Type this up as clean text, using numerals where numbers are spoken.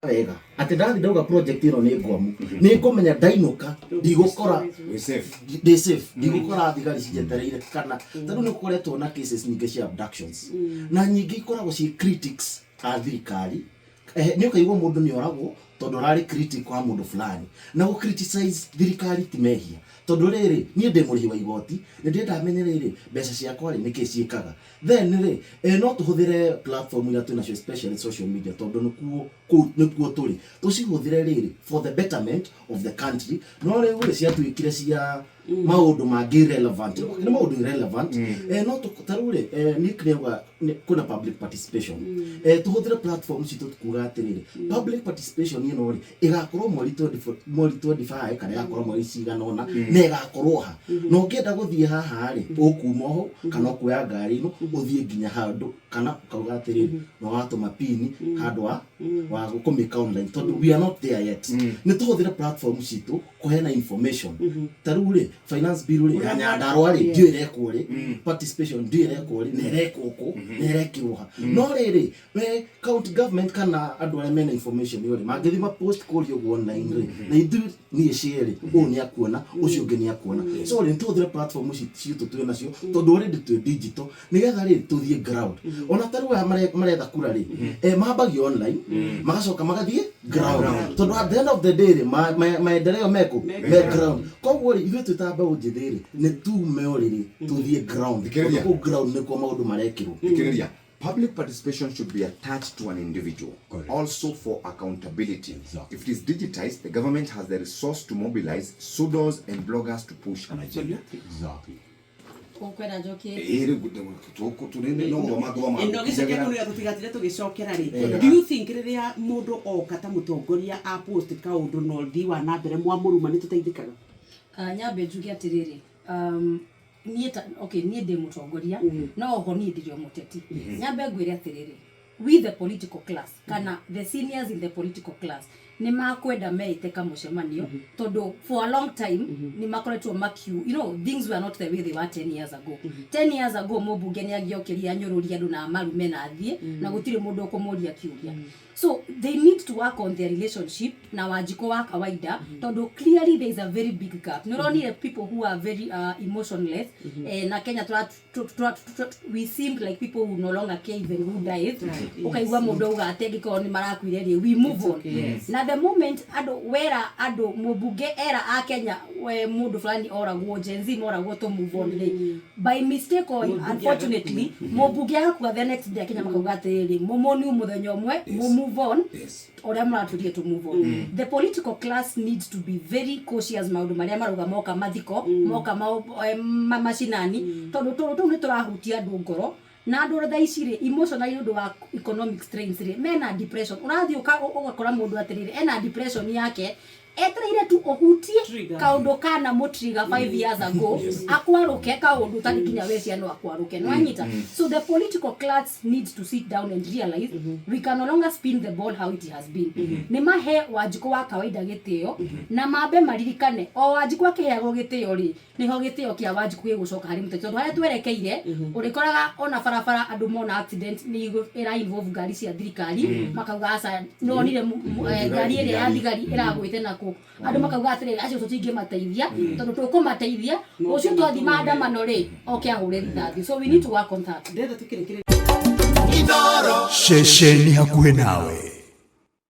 Wega atĩ ndathi ndauga project ĩno nĩ ngwamu, nĩ ngũmenya ndainũka ndigũkora Wĩ safe. Ndĩ safe, ndigũkora thigari cinjetereire, kana tondũ nĩ gũkoretwo na cases nyingĩ cia abductions na nyingĩ ikoragwo ciĩ critics a thirikari. Nĩ ũkaigua mũndũ nĩ oragwo tondũ ararĩ critic wa mũndũ fulani, na gũ criticize thirikari ti mehia, tondũ rĩrĩ, niĩ ndĩ mũrĩhi wa igoti, nĩ ndĩrenda menye rĩrĩ, mbeca ciakwa rĩ, nĩkĩ ciĩkaga. Then rĩ, no tũhũthĩre platform iria twĩ nacio, especially social media, tondũ nĩkuo kũu nĩkuo tũrĩ, tũcihũthĩre rĩrĩ for the betterment of the country. No rĩu rĩ, ciatuĩkire cia maũndũ mangĩ irrelevant, nĩ maũndũ irrelevant. No ta rĩu rĩ, Nick nĩauga kwĩna public participation. Tũhũthĩre platform citũ kuga atĩrĩrĩ, public participation ĩno rĩ, ĩgakorwo mweri 24, mweri 25, kana ĩgakorwo mweri cigana ũna, na ĩgakorwo ha, na ũngĩenda gũthiĩ haha rĩ, ũkuma hau kana ũkuoya ngari ĩno ũthiĩ nginya handũ, kana ũkauga atĩrĩrĩ, na watũma pini handũ wa kũmĩka online, tondũ we are not there yet. Nĩ tũhũthĩre platform citũ kũheana information. Ta rĩu rĩ, finance bill rĩ, ya Nyandarua rĩ, ndiũĩ ĩrekwo rĩ, participation ndiũĩ ĩrekwo rĩ, na ĩrekwo kũ, na ĩrekĩrwo ha. No rĩrĩ, we county government kana andũ arĩa mena information ĩyo rĩ, mangĩthiĩ ma post kũrĩa ũguo online rĩ, na ithuĩ niĩ share rĩ, ũyũ nĩ akuona, ũcio ũngĩ nĩ akuona. So rĩ, nĩtũhũthĩre platform ici citũ twĩ nacio, tondũ already twĩ digital, nĩgetha rĩ, tũthiĩ ground. Ona ta rĩu aya maretha kura rĩ, mambagia online, magacoka magathiĩ ground, tondũ at the end of the day rĩ, maendeleo mekũ me ground. Koguo rĩ, ithuĩ twĩ ta mbeũ njĩthĩ rĩ, nĩ tume ũrĩrĩ tũthiĩ ground. Thikĩrĩria. Tondũ kũu ground nĩkuo maũndũ marekĩrwo. Thikĩrĩria. Public participation should be attached to an individual, Correct. also for accountability. Exactly. If it is digitized, the government has the resource to mobilize pseudos and bloggers to push an agenda. Exactly. Ũkwenda njokie? Ĩĩ, rĩu tũnene no gũthoma thoma. Ĩno gĩcokia kũrĩa tũtigatire tũgĩcokera rĩ, do you think rĩrĩa mũndũ oka ta mũtongoria a post kaũndũ na ũthii wa na mbere mwamũruma nĩ tũteithĩkaga? Nyambe njuge atĩrĩrĩ, niĩ ta, okay, niĩ ndĩ mũtongoria, no oho niĩ ndĩrĩ o mũteti. Nyambe ngwĩre atĩrĩrĩ, we the political class, kana the seniors in the political class, nĩ makwenda meĩte kamũcemanio, tondũ for a long time nĩ makoretwo makiu things were not the way they were 10 years ago. 10 years ago mũmbunge nĩ angĩokĩria anyũrũrie andũ na amarume na athiĩ, na gũtirĩ mũndũ ũkũmũria kĩũria. So they need to work on their relationship na Wanjikũ wa kawaida, tondũ clearly there is a very big gap. Nĩ ũronire people who are very emotionless, na Kenya we seemed like people who no longer care even who dies. Ũkaigua mũndũ auga atĩ angĩkorwo nĩ marakuire rĩ, we move on. Okay, yes. Na the moment andũ wera andũ mũmbunge era a Kenya we mũndũ fulani oragwo, Gen Z moragwo, to move on rĩ, by mistake or Mũmbunge unfortunately mũmbunge agakua, the next day Kenya makauga atĩrĩrĩ, mũmoni mũthenya ũmwe mu move on. Ũrĩa mũratũrie to move on. The political class needs to be very cautious maũndũ marĩa marauga moka mathiko, moka macinani, tondũ tũndũ tũu nĩ tũrahutia andũ ngoro, na andũ thaa ici rĩ, emotionally, nĩ ũndũ wa economic strains rĩ, mena depression. Ũrathiĩ ũgakora mũndũ atĩrĩrĩ, ena depression yake, etereire tu ũhutie Trigger. kaũndũ kana mũtrigger 5 years ago, akwarũke kaũndũ ũtarĩ nginya wecia no akwarũke no anyita. So the political class needs to sit down and realize we can no longer spin the ball how it has been. Nĩ mahe Wanjikũ wa kawaida gĩtĩo, na mambe maririkane o Wanjikũ akĩheagwo gĩtĩo rĩ, nĩho gĩtĩo kĩa Wanjikũ gĩgũcoka harĩ mũteti, tondũ harĩa twerekeire ũrĩkoraga ona barabara andũ mona accident nĩ ĩra involve ngari cia thirikari, makauga aca. Nonire ngari ĩrĩa ya thigari ĩragwĩte nakũ, andũ makauga atĩrĩrĩ, acio tũtingĩmateithia, tondũ tũkũmateithia rũciũ twathiĩ maandamano rĩ, oke ahũre rithathi. So we need to work on that. Ndĩrenda tũkĩrĩkĩrĩria. Ceceni hakuhĩ nawe.